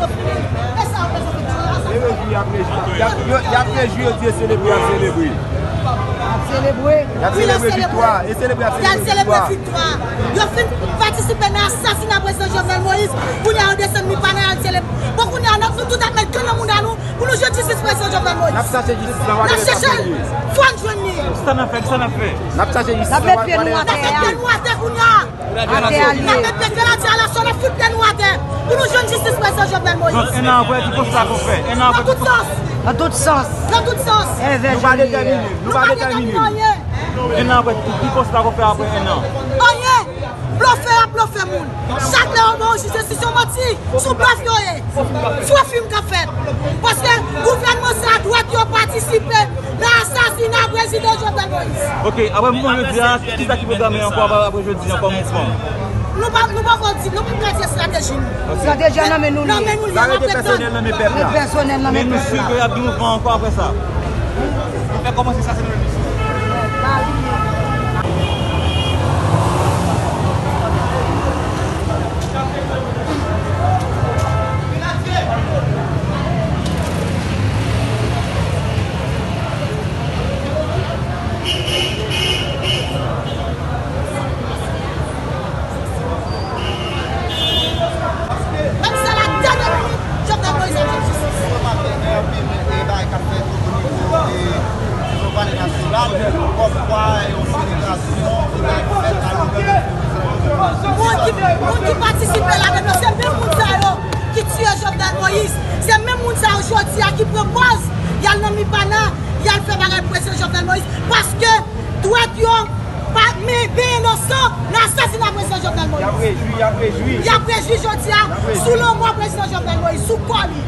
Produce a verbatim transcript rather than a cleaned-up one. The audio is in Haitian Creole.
E sa yo bezwen fè. Se rejwi, y ap rejwi. Y ap, yo, y ap rejwi, yo di e selebre, y ap selebre. Y ap selebre. Y ap selebre viktwa. E selebre, y ap selebre viktwa. Yo fin patisipe nan asasina prezidan Jovenel Moïse. Kounye a, yo desann Mipana, y al selebre. Bon, kounye a, nou tout ap met kan nan mouda nou pou nou jwenn jistis prezidan Jovenel Moïse. N ap chache jistis la, n ap chache l. Fò n jwenn li. Sa n ap fè, sa n ap fè. N ap chache jistis la, n ap met pye nou atè a. N ap met pye nou atè kounye a. Atè a l ye. N ap met pye a la, sou n ap fout pye nou atè pou nou jwenn jistis prezidan Jovenel Moïse. Donk, en an apre, ki konsta k ap fè? En an apre, nan tout sans. Nan tout sans. Nan tout sans. Nou pa detèmine. Nou pa detèmine anyen. En an apre, ki, ki konsta k ap fè apre en an? Anyen. Blofè ap blofe moun. Chak lè yo ba yo jistis, se yon manti. Sou blòf yo ye. Fo fim k ap fèt. Paske gouvènman sa a dwèt yo patisipe nan asasina prezidan Jovenel Moïse. Ok, apre mouvman jodi a, kisa ki pwograme ankò apre, apre jodi a kòm mouvman? Nou pa, nou poko di, nou poko di estrateji nou. Estrateji a nan men nou li ye. Nan men nou li ye, n ap ret tann. Sa rete pèsonèl nan men pèp la. Pèsonèl nan men pèp la. Men nou si ke y ap gen mouvman ankò apre sa. Nou fè kòmanse sa, se nou menm. Menm si se la dènyè minit, Jovenel Moïse ap jwenn jistis. Yon maten, gen anpil, e, bagay k ap fèt o nivo, e, Palè Nasyonal, kòmkwa yon selebrasyon ki pral fèt a Jovenel Moïse. Moun ki, moun ki patisipe ladan yo, se menm moun sa yo ki tiye Jovenel Moïse. Se menm moun sa yo jodi a ki pran pòz y al nan Mipana, y al fè bagay prezidan Jovenel Moïse. Paske dwèt yo pa men, benyen nan san nan asasina prezidan Jovenel Moïse. Y ap rejwi, y ap rejwi. Y ap rejwi jodi a sou lanmò prezidan Jovenel Moïse, sou kò li.